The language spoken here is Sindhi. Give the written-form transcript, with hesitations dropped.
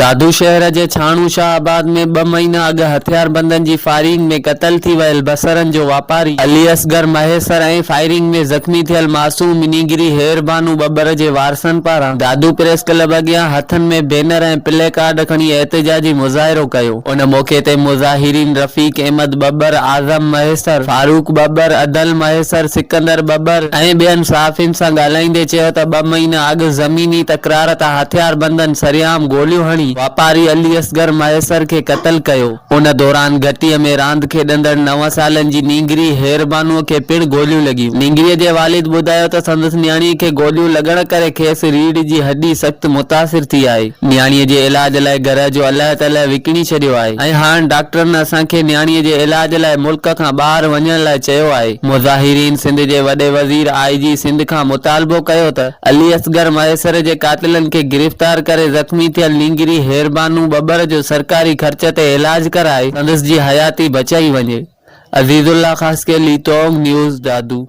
دادو شهر جي ڇاڻو شاهه آباد ۾ ٻه مهينا اڳ هٿياربندن جي فائرنگ ۾ قتل ٿي ويل بصرن جو واپاري علي اصغر مهيسر ۽ فائرنگ ۾ زخمي ٿيل معصوم نينگري هير بانو ٻٻر جي وارثن پاران دادو پريس ڪلب اڳيان هٿن ۾ بينر ۽ پلي ڪارڊ کڻي احتجاجي مظاهرو ڪيو. ان موقعي تي مظاهرين رفيق احمد ٻٻر، اعظم مهيسر، فاروق ٻٻر، ادل مهيسر، سڪندر ٻٻر ۽ ٻين صحافين سان ڳالهائيندي چيو ته ٻه مهينا اڳ زميني تڪرار تان هٿياربندن سرعام گوليون هڻي واپاري علي اصغر مهيسر کي قتل ڪيو. ان دوران گهٽيء ۾ راند کيڏندڙ نو سالن جي نينگري هير بانوء کي پڻ گوليون لڳيون. نينگريء جي والد ٻڌايو ته سندس نياڻيء کي گوليون لڳڻ ڪري کيس ريڙهه جي هڏي سخت متاثر ٿي آهي. نياڻيء جي علاج لاء گهر جو الهه تلهه وڪڻي ڇڏيو آهي ۽ هاڻ ڊاڪٽرن اسان کي نياڻيء جي علاج لاء ملڪ کان ٻاهر وڃڻ لاء چيو آهي. مظاهرين سنڌ جي وڏي وزير آء جي سنڌ کان مطالبو ڪيو ته علي اصغر مهيسر جي قاتلن کي گرفتار ڪري زخمي ٿيل نينگري هيربانو ٻٻر جو سرڪاري خرچ تي علاج ڪرائي سندس جي حياتي بچائي وڃي. عزيز الله خاصخيلي، تونگ نيوز، دادو.